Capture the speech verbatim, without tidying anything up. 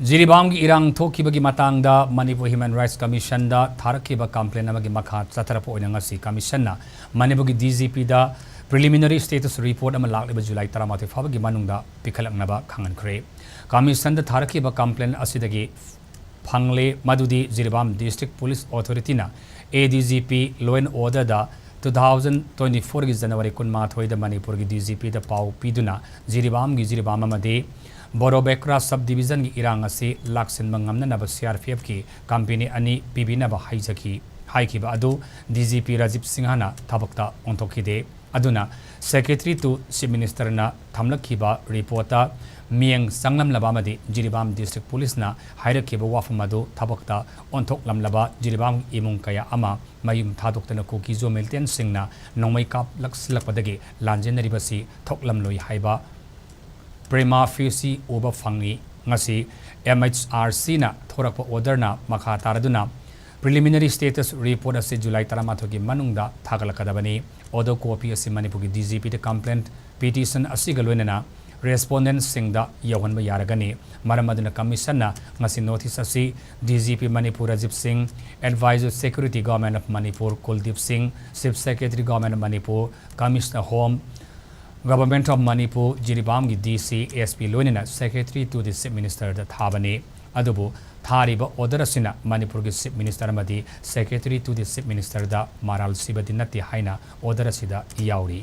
ꯖꯤꯔꯤꯕꯥꯝꯒꯤ ꯏꯔꯥꯡ ꯊꯣꯛꯈꯤꯕꯒꯤ ꯃꯇꯥꯡꯗ Manipur human rights ꯀꯃꯤꯁꯟꯗ ꯊꯥꯔꯛꯈꯤꯕ complain ꯑꯃꯒꯤ ꯃꯈꯥ ꯆꯠꯊꯔꯛꯄ ꯑꯣꯏꯅ ꯉꯁꯤ ꯀꯃꯤꯁꯟꯅ ꯃꯅꯤꯄꯨꯔꯒꯤ ꯗꯤ ꯖꯤ ꯄꯤꯗ ꯄ꯭ꯔꯤꯂꯤꯃꯤꯅꯔꯤ ꯁ꯭ꯇꯦꯇꯁ ꯔꯤꯄꯣꯔꯠ ꯑꯃ ꯂꯥꯛꯂꯤꯕ ꯖꯨꯂꯥꯏ ꯇꯔꯥꯃꯥꯊꯣꯏ ꯐꯥꯎꯕꯒꯤ ꯃꯅꯨꯡꯗ ꯄꯤꯈꯠꯂꯛꯅꯕ ꯈꯪꯍꯟꯈ꯭ꯔꯦ꯫ ꯀꯃꯤꯁꯟꯗ ꯊꯥꯔꯛꯈꯤꯕ ꯀꯝꯄ꯭ꯂꯦꯟ ꯑꯁꯤꯗꯒꯤ ꯐꯪꯂꯦ ꯃꯗꯨꯗꯤ ꯖꯤꯔꯤꯕꯥꯝ ꯗꯤꯁꯇ꯭ꯔꯤꯛ ꯄꯨꯂꯤꯁ ꯑꯣꯊꯣꯔꯤꯇꯤꯅ A D G P law and ꯑꯣꯔꯗꯔꯗ ꯇꯨ ꯊꯥꯎꯖꯟ ꯇ꯭ꯋꯦꯟꯇꯤ ꯐꯣꯔꯒꯤ ꯖꯅꯋꯥꯔꯤ ꯀꯨꯟꯃꯥꯊꯣꯏꯗ ꯃꯅꯤꯄꯨꯔꯒꯤ ꯗꯤ ꯖꯤ ꯄꯤꯗ ꯄꯥꯎ ꯄꯤꯗꯨꯅ ꯖꯤꯔꯤꯕꯥꯝꯒꯤ ꯖꯤꯔꯤꯕꯥꯝ ꯑꯃꯗꯤ ꯕꯣꯔꯣꯕꯦꯀ꯭ꯔꯥ ꯁꯕ ꯗꯤꯕꯤꯖꯟꯒꯤ ꯏꯔꯥꯡ ꯑꯁꯤ ꯂꯥꯛꯁꯤꯟꯕ ꯉꯝꯅꯅꯕ ꯁꯤ ꯑꯥꯔ ꯄꯤ ꯑꯦꯐꯀꯤ ꯀꯝꯄꯦꯅꯤ ꯑꯅꯤ ꯄꯤꯕꯤꯅꯕ ꯍꯥꯏꯖꯈꯤ ꯍꯥꯏꯈꯤꯕ ꯑꯗꯨ ꯗꯤ ꯖꯤ ꯄꯤ ꯔꯥꯖꯤꯕ ꯁꯤꯡꯍꯅ ꯊꯕꯛꯇ ꯑꯣꯟꯊꯣꯛꯈꯤꯗꯦ꯫ ꯑꯗꯨꯅ Secretary to Chief Ministerꯅ ꯊꯝꯂꯛꯈꯤꯕ ꯔꯤꯄꯣꯔꯠꯇ ꯃꯤꯠꯌꯦꯡ ꯆꯪꯂꯝꯂꯕ ꯑꯃꯗꯤ ꯖꯤꯔꯤꯕꯥꯝ ꯗꯤꯁꯇ꯭ꯔꯤꯛ ꯄꯨꯂꯤꯁꯅ ꯍꯥꯏꯔꯛꯈꯤꯕ ꯋꯥꯐꯝ ꯑꯗꯨ ꯊꯕꯛꯇ ꯑꯣꯟꯊꯣꯛꯂꯝꯂꯕ ꯖꯤꯔꯤꯕꯥꯝ ꯏꯃꯨꯡ ꯀꯌꯥ ꯑꯃ ꯃꯌꯨꯝ ꯊꯥꯗꯣꯛꯇꯅ ꯀꯨꯀꯤ-ꯖꯣ ꯃꯤꯂꯤꯇꯦꯟꯠꯁꯤꯡꯅ ꯅꯣꯡꯃꯩ ꯀꯥꯞꯂꯛꯁꯤꯜꯂꯛꯄꯗꯒꯤ ꯂꯥꯟꯖꯦꯟꯅꯔꯤꯕꯁꯤ ꯊꯣꯛꯂꯝꯂꯣꯏ ꯍꯥꯏꯕ ꯄ꯭ꯔꯤꯃꯥ ꯐꯦꯁꯤ ꯎꯕ ꯐꯪꯏ꯫ ꯉꯁꯤ ꯑꯦꯝ ꯑꯩꯆ ꯑꯥꯔ ꯁꯤꯅ ꯊꯣꯔꯛꯄ ꯑꯣꯔꯗꯔꯅ ꯃꯈꯥ ꯇꯥꯔꯗꯨꯅ ꯄ꯭ꯔꯤꯂꯤꯃꯤꯅꯔꯤ ꯁ꯭ꯇꯦꯇꯁ ꯔꯤꯄꯣꯔꯠ ꯑꯁꯤ ꯖꯨꯂꯥꯏ ꯇꯔꯥꯃꯥꯊꯣꯏꯒꯤ ꯃꯅꯨꯡꯗ ꯊꯥꯒꯠꯂꯛꯀꯗꯕꯅꯤ꯫ ꯑꯣꯔꯗꯔ ꯀꯣꯄꯤ ꯑꯁꯤ ꯃꯅꯤꯄꯨꯔꯒꯤ ꯗꯤ ꯖꯤ ꯄꯤꯗ ꯀꯝꯄ꯭ꯂꯦꯟ ꯄꯤꯇꯤꯁꯟ ꯑꯁꯤꯒ ꯂꯣꯏꯅꯅ ꯔꯦꯁꯄꯣꯟꯗꯦꯟꯠꯁꯤꯡꯗ ꯌꯧꯍꯟꯕ ꯌꯥꯔꯒꯅꯤ꯫ ꯃꯔꯝ ꯑꯗꯨꯅ ꯀꯃꯤꯁꯟꯅ ꯉꯁꯤ ꯅꯣꯇꯤꯁ ꯑꯁꯤ ꯗꯤ ꯖꯤ ꯄꯤ ꯃꯅꯤꯄꯨꯔ ꯔꯥꯖꯤꯕ ꯁꯤꯡ, Advisor Security Government of Manipur ꯀꯨꯜꯗꯤꯞ ꯁꯤꯡ, Chief Secretary Government of Manipur, Commissioner Home, Government of Manipur, ꯖꯤꯔꯤꯕꯥꯝꯒꯤ ꯗꯤ ꯁꯤ, ꯑꯦꯁ ꯄꯤ ꯂꯣꯏꯅꯅ Secretary to the Chief Ministerꯗ ꯊꯥꯕꯅꯤ꯫ ꯑꯗꯨꯕꯨ ꯊꯥꯔꯤꯕ ꯑꯣꯔꯗꯔ ꯑꯁꯤꯅ ꯃꯅꯤꯄꯨꯔꯒꯤ Chief Minister ꯑꯃꯗꯤ Secretary to the Chief Ministerꯗ ꯃꯔꯥꯜ ꯁꯤꯕꯗꯤ ꯅꯠꯇꯦ ꯍꯥꯏꯅ ꯑꯣꯔꯗꯔ ꯑꯁꯤꯗ ꯌꯥꯎꯔꯤ꯫